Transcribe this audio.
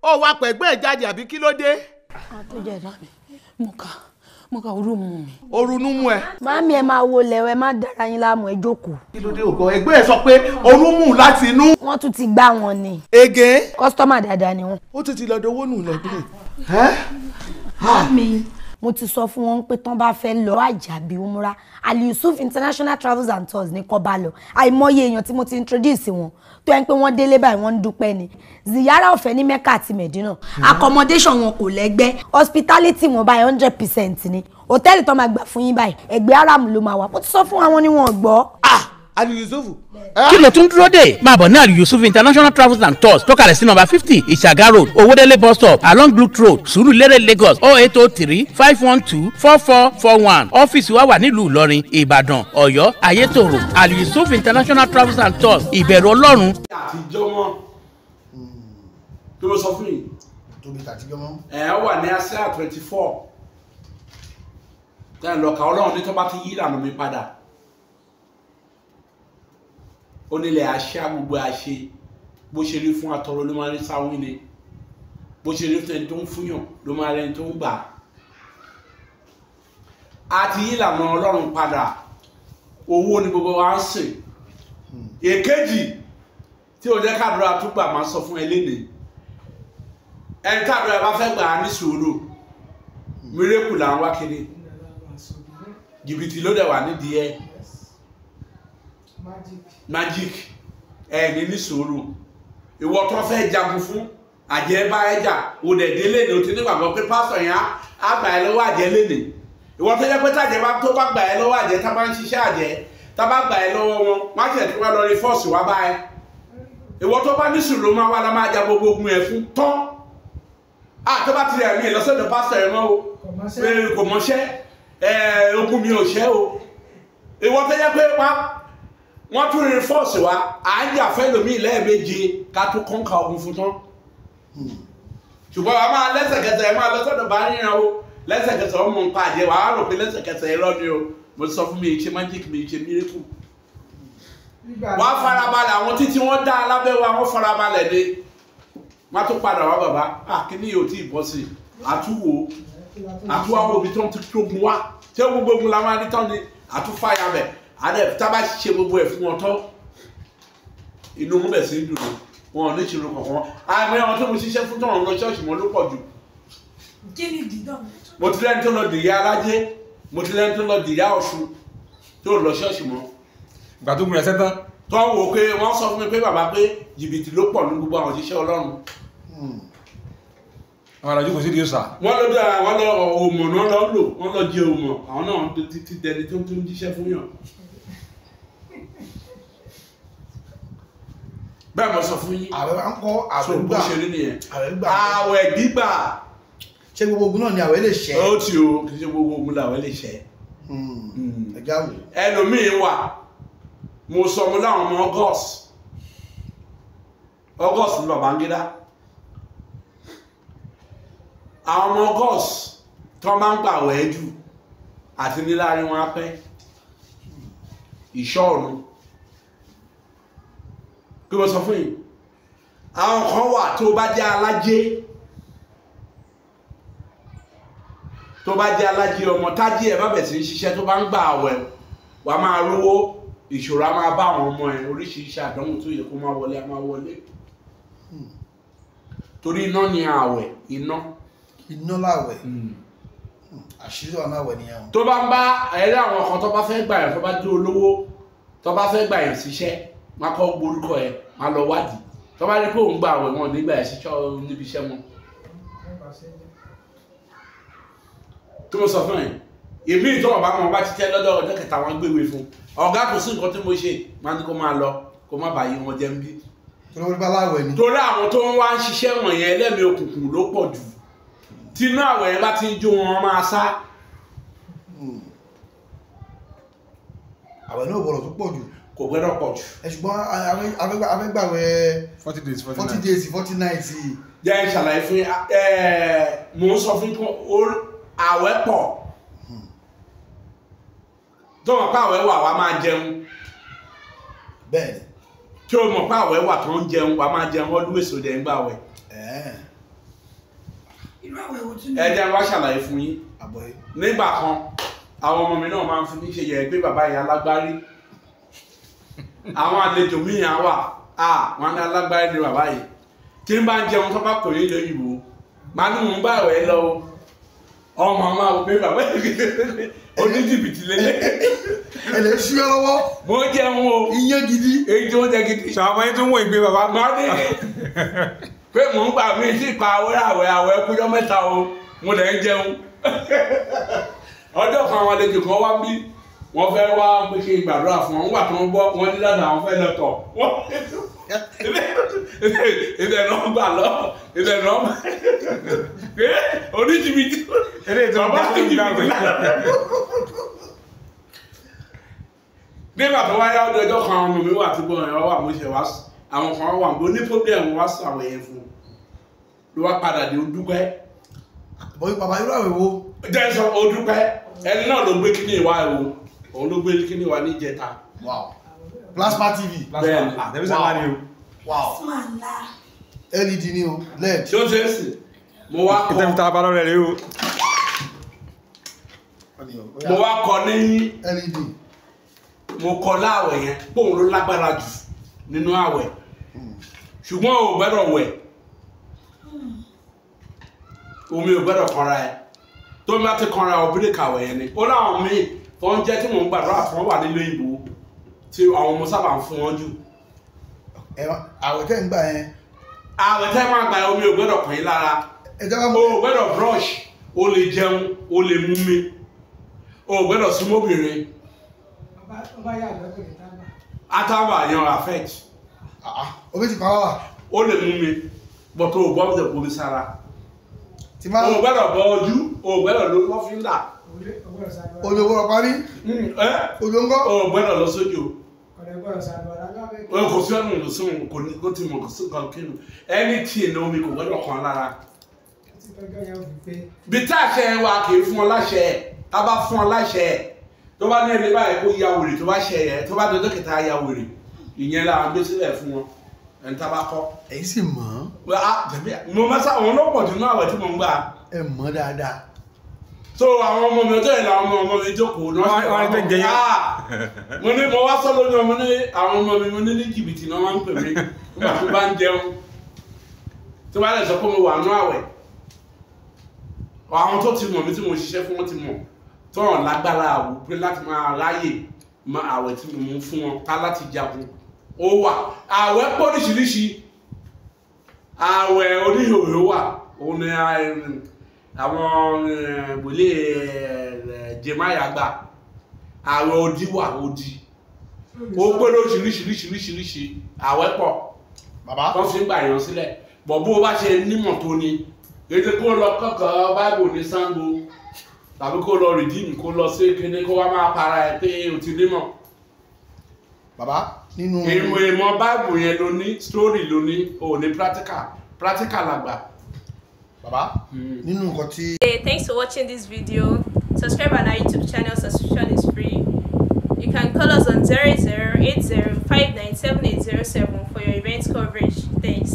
Ó wá pẹ̀gbẹ́ ẹ̀ jáde àbí kí ló dé? Àtọ́jà ẹ̀dá mi, mo kà orú mu mi. Orunú mú ẹ. Màámi ẹ máa wo lẹ̀wẹ̀, má dára yín láàmú, ẹ jókòó. Kí ló dé ògọ? Ẹgbẹ́ ẹ sọ pé orú mú láti inú. Wọ́n tún ti gbá wọn ni. Ege. Kọ́sítọ́mà dáadáa ni wọ́n. Ó tún ti lọ dowó nù lọ́dún. Màámi, mo ti sọ fún wọn pé tán bá fẹ́ lọ àjàbí umra, Ali Yusuf International Travels and Tours ní kó bá lọ. Àìmọye èèyàn tí mo ti introduce wọn tó ẹ ń pé wọ́n délé báyìí wọ́n ń dúpẹ́ ni. Ziyara ọ̀fẹ́ ní Mecca àti Medina, accommodation wọn kò lẹ́gbẹ́, hospitality wọn báyìí 100% ni. Hòtẹ́ẹ̀lì tó máa gbà fún yín báyìí ẹgbẹ́ Aram ló máa wà. Mo ti sọ fún àwọn ni wọn gbọ́. Ali Yusuf. Kí ló tún dúró dè? Máa bọ̀ ní Ali Yusuf International Travels and Tours tó kalẹ̀ sí nọ́mbà 50 Ìṣàgá Road, Owódélé bus stop, along Blue Road, Sùúrùlérè, Lagos, 0803 512 4441. Ọ́fíìsì wa wà nílùú Ìlọrin, Ìbàdàn, Ọ̀yọ́, Ayétòrò. Ali Yusuf International Travels and Tours, ìbẹ̀rù Ọlọ́run. Àtijọ́ mọ́ kí ló sọ fún yìí? Tóbi tàtijọ́ mọ́. Ẹ wà ní Isaiah 24. Tẹ́ ẹ lọ kà Ọlọ́run ní tó bá ti yí ìlànà mi padà. Ó nílẹ̀ àṣà gbogbo àṣe bó ṣe rí fún atọrọ ló máa rí sáwọn ni, bó ṣe rí fún ẹni tó ń fúnyàn ló máa rí ẹni tó ń gbà. Àti ìlànà Ọlọ́run padà, owó ni gbogbo wa ń sìn. Èkejì tí ò jẹ́ kàdúrà tó gbà máa sọ fún ẹ lénìí, ẹni tàdúrà bá fẹ́ gbà á ní sùúrù, mírèkù là ń wá kiri, jìbìtì ló dẹ̀ wà nídìí ẹ. Magic ẹni ní sùúrù. Ìwọ tó fẹ́ jagun fún àjẹ́ bá ẹ jà, o dẹ̀ délé ni o ti nígbàgbọ́ pé pásítọ̀ yẹn á gbà ẹ lọ́wọ́ àjẹ́ lénìí. Ìwọ tó jẹ́ pé tàjẹ́ bá tó bá gbà ẹ lọ́wọ́ àjẹ́, tá bá ń ṣiṣẹ́ àjẹ́, tá bá gbà ẹ lọ́wọ́ wọn, má tẹ̀ tó wá lọ rí fọ́ọ̀sì wá bá ẹ. Ìwọ tó bá ní sùúrù máa wá la máa ja gbogbo ogun ẹ fún tán. À tó bá ti rẹ̀ mí lọ́sọ̀dọ̀ pásítọ̀ yẹn mọ́ o, kò mọṣẹ́, ogun mi ò ṣẹ́ o. Ìwọ tó jẹ́ pé wọ́n tún rí fọ́ọ̀sì wa, à ń jà fẹ́ lómi lẹ́ẹ̀mejì ká tó kọ́ńkà ogun fún tán. Ṣùgbọ́n wa máa lẹ́sẹ̀kẹsẹ̀ ẹ máa lọ sọ́dọ̀ bá ríran o, lẹ́sẹ̀kẹsẹ̀ ọmọ nǹkan àjẹ wàá rò pé lẹ́sẹ̀kẹsẹ̀ irọ́ ni o. Mo sọ fún mi ṣe magic, mi ṣe miracle. Wàá farabalẹ̀, àwọn títí wọ́n dá alábẹ́ wa wọ́n farabalẹ̀ ni. Wọ́n tún padà wá bàbá, kíní yóò tí ì bọ́ sí i, àtúwò àtúwò ibi tó ń tógun wá, tí ó gbogbo ogun la máa ní tán ni àtúfáyà bẹ̀. Àdẹ tá bá ṣe gbogbo ẹ̀ fún wọn tán, inú wọn bẹ̀ sí ń dùn wọn ò ní ìṣòro kankan. Àmì àwọn tó mo ṣiṣẹ́ fún tán lọ ṣọ́ọ̀ṣì wọn ló pọ̀ jù. Mo ti lẹ́ni tó lọ dìyà Alájé, mo ti lẹ́ni tó lọ dìyà Ọ̀ṣun tó lọ ṣọ́ọ̀ṣì mọ́. Ìgbà tó gbìyànjú sẹ́tàn. Tó ń wò pé wọ́n sọ fún mi pé bàbá pé jìbìtì ló pọ̀ ní gbogbo àwọn òṣìṣẹ́ Ọlọ́run. Àwọn àlàjù kò sí di ọ̀sà. Wọ́n lọ dá wọ́n lọ òmò náà lọ lò, wọ́n lọ jẹ òmò, àwọn náà ti dẹni tó ń jíṣẹ́ fún yàn. Bẹ́ẹ̀ mo sọ fún yín. Àwẹ̀ wa ń kọ́ àwẹ̀ gbà. So bó ṣe rí nìyẹn. Àwẹ̀ gbà. Àwẹ̀ gbígbà. Ṣé gbogbo ogun náà ni àwẹ̀ lè ṣẹ́? Ó ti o, kì í ṣe gbogbo ogun làwẹ̀ lè ṣẹ́. Ẹja wò. Ẹlòmíín wà, mo sọ mo láwọn ọmọ August. August ni Babangida. Àwọn ọmọ August tó máa ń gbà wẹ̀ jù àti níláàrí wọn á pẹ́. Ìṣọ́ ọ̀run. Kí wọ́n sọ fún yìí, àwọn kan wà tó bá jẹ́ alájé, tó bá jẹ́ alájé ọmọ tájí ẹ̀ bá bẹ̀ sí ń ṣiṣẹ́ tó bá ń gbà àwẹ̀, wà á máa rówó, ìṣòro á máa bá àwọn ọmọ ẹ̀, oríṣiríṣi àdánwò tó yẹ kó máa wọlé á máa wọlé. Torí iná ni àwẹ̀, iná. Iná láwẹ̀. Àṣírí wà láwẹ̀ nìyẹn. Tó bá ń bá ẹ̀rẹ́ àwọn kan tó bá fẹ́ gbà yàn, tó bá dé olówó, tó bá fẹ́ gbà yàn síṣẹ́, má kọ́ gborúkọ ẹ, má lọ wádìí. Tó bá rí pé òun gba àwẹ̀ wọn nígbà ẹ̀ ṣiṣẹ́ níbi iṣẹ́ wọn. Tó mo sọ fún ẹ, èmi ìtọ́wọ̀ bá wọn bá ti tẹ́ lọ́dọ̀ ọjọ́ kẹta wọn gbéwèé fún. Ọ̀gá kò sí nǹkan tí mo ṣe, máa ní kó máa lọ, kó má bàa yí wọn jẹ́ ń bí. Torí bá láwẹ̀ ni. Torí àwọn tó ń wá ń ṣiṣẹ́ wọ̀nyẹn ẹlẹ́mìí òkùnkùn ló pọ̀ jù. Tínú àwẹ̀ yẹn bá ti ń jó wọn máa sá. Àwẹ̀ náà gbọ́dọ̀ tó pọ̀ jù. Kò gbọ́dọ̀ pọ̀ jù. Ẹ ṣùgbọ́n afẹ́gbàwẹ̀ 40 days 40 days 40 nights. Jẹ́ n ṣàlàyé fún yín, mò ń sọ fún yín àwẹ̀ pọ̀. Tó mọ̀ pé àwẹ̀ wà wá máa jẹun. Bẹ́ẹ̀ni. Tí o mọ̀ pé àwẹ̀ wà tó ń jẹun, wà máa jẹun always ò dẹ̀ ń gbàwẹ̀. Irú àwẹ̀ wo tún ni? Ẹ jẹ́ wá ṣàlàyé fún yín. Nígbà kan àwọn ọmọ mi náà máa ń fi mí ṣe yẹ pé bàbá ìyá alágbárí. Àwọn àlejò míì á wà, wọn ní alágbárí ni bàbá yìí. Tí n bá ń jẹun tó bá kò ní lóyìnbó, màá ní mò ń bá àwẹ̀ lọ o. Ọmọ máa wò pé bàbá yìí oníjìbìtì lélẹ̀. Ẹ lè ṣú ẹ lọ́wọ́. Mo jẹun o. Iyán gidi. Èyí tó ń jẹ gidi. Ṣàwọn yín tó ń wọ ìgbé bàbá. Màá ní pé mò ń gbà mí sí pa àwẹ̀ àwẹ̀ kújọ́ mẹ́ta o, mo lè ń jẹun. Ọjọ́ kan àwọn àlejò kan wá bí wọ́n fẹ́ wá pé kí n gbàdúrà fún wọn, nígbà tí wọ́n gbọ́ wọ́n ní dáadáa àwọn fẹ́ lọ tọ̀. Ibẹ̀ náà gbà lọ, ibẹ̀ náà gbà oníjìbìtì. Bàbá oníjìbìtì. Nígbà tó wáyé ọdún ọjọ́ kan ọmọ mi wà tí gbọ́n ẹ̀ wà mo ṣe wá àwọn kan wà mo ní problem wá sọ àwọn yẹn fún un ló wá padà dé odúpẹ́. Bàbá irú àwẹ̀ wo? Jẹ́ sọ odúpẹ́ ẹni náà ló gbé kíní ìwà ẹ̀ o, òun ló gbé kíní ìwà níjẹta. Wow. Plasma TV. Bẹ́ẹ̀ni. Tẹlifíṣàn ńlá ni o. Wow. Plasma ńlá. LED ni o, LED. Ṣé o ṣe é sì? Mo wá kọ. Ìtẹ́fi ta balọ̀ rẹ̀ rí o. Mo wá kọ ní. LED. Mo kọ láàwẹ̀ yẹn, póun ló lágbára jù nínú àwẹ̀. Ṣùgbọ́n o gbọ́dọ̀ wẹ̀. Omi ò gbọ́dọ̀ kanra ẹ. Tó bá ti kanra ọ bíríkà àwẹ̀ yẹn ni. Ó láwọn míì tó ń jẹ́ tí mò ń gbàdúrà fún wà nílé ìbò tí àwọn ọmọ sábà ń fún wọn jù. Àwẹ̀ tẹ́ ń gbà yẹn. Àwẹ̀ tẹ́ máa gbà omi ò gbọ́dọ̀ kàn yín lára. O ò gbọ́dọ̀ brush, o lè jẹun, o lè mú mi. O ò gbọ́dọ̀ súnmọ́ obìnrin. Àtàwà yan affect. Omi ti pa wá. O lè mú mi, but o ò gbọ́dọ̀ bomi sára. O ò gbọ́dọ̀ bọ ojú, o ò gbọ́dọ̀ lo lọ́fíńdà. Ojú gbọ́dọ̀ parí. Ojú ńkọ́. O ò gbọ́dọ̀ lọ sójú. O kò sí ọ̀nà ìlú kò ní kó ti mọ̀ kó sí nǹkan kínú. Ẹni tí ènìyàn omi kò gbọ́dọ̀ kàn lára. Bí tá àṣẹ wa kì í fún ọ láṣẹ, tá bá fún ọ láṣẹ, tó bá ní ẹni báyìí kó ya wèrè tó bá ṣe yẹ, tó bá dọjọ́ kẹta ya wèrè, ìyẹn la ń gbé sílẹ̀ fún wọn. Ẹni tá bá kọ́. Èyí sì mọ̀. Mo máa sá àwọn ọlọ́pọ̀ jù náà àwẹ̀ tí mo ń gbà. Ẹ mọ̀ dáadáa. So àwọn ọmọ mi ọjọ́ ìlà àwọn ọmọ mi jókòó náà. Wọ́n ti jẹyẹ. Mo ní mo wá sọ lórí ọmọ ní àwọn ọmọ mi mo ní ní jìbìtì náà máa ń pè mí nígbà tó bá ń jẹun. Tó bá lè sọ pé mo wà nú àwẹ̀. Àwọn tó ti mọ̀ mí tí mo ṣiṣẹ́ fún wọn ti mọ̀. Tọ́rọ̀ lágbára àwò pé láti máa ráyè mọ àwẹ̀ tí mo mú fún wọn ká láti jagun. Ó wà. Àwẹ̀ pọ̀ oríṣiríṣi. Àwẹ̀ oníhòòhò wà. Òun ni àwọn wòlé jẹmáyà gbà. Àwẹ̀ odi wà, odi. Ó pé lóríṣiríṣiríṣiríṣi àwẹ̀ pọ̀. Bàbá. Wọ́n fi ń gbà yàn sílẹ̀. Bọ̀ bó o bá ṣe nímọ̀ tó ni. Ètò kó lọ kọ́kọ́ báìbò ní Ṣàngó tàbí kó lọ rìdíìmù kó lọ sí kíní kó wá máa para ẹ pé o ti nímọ̀. Bàbá nínú. Ìmọ̀ báìbò yẹn ló ní, story ló ní, o ní practical, practical làgbà. Bàbá nínú nǹkan tí. Hey, thanks for watching this video. Subscribe on our YouTube channel, subscription is free. You can call us on 0080597807 for your event coverage. Thanks.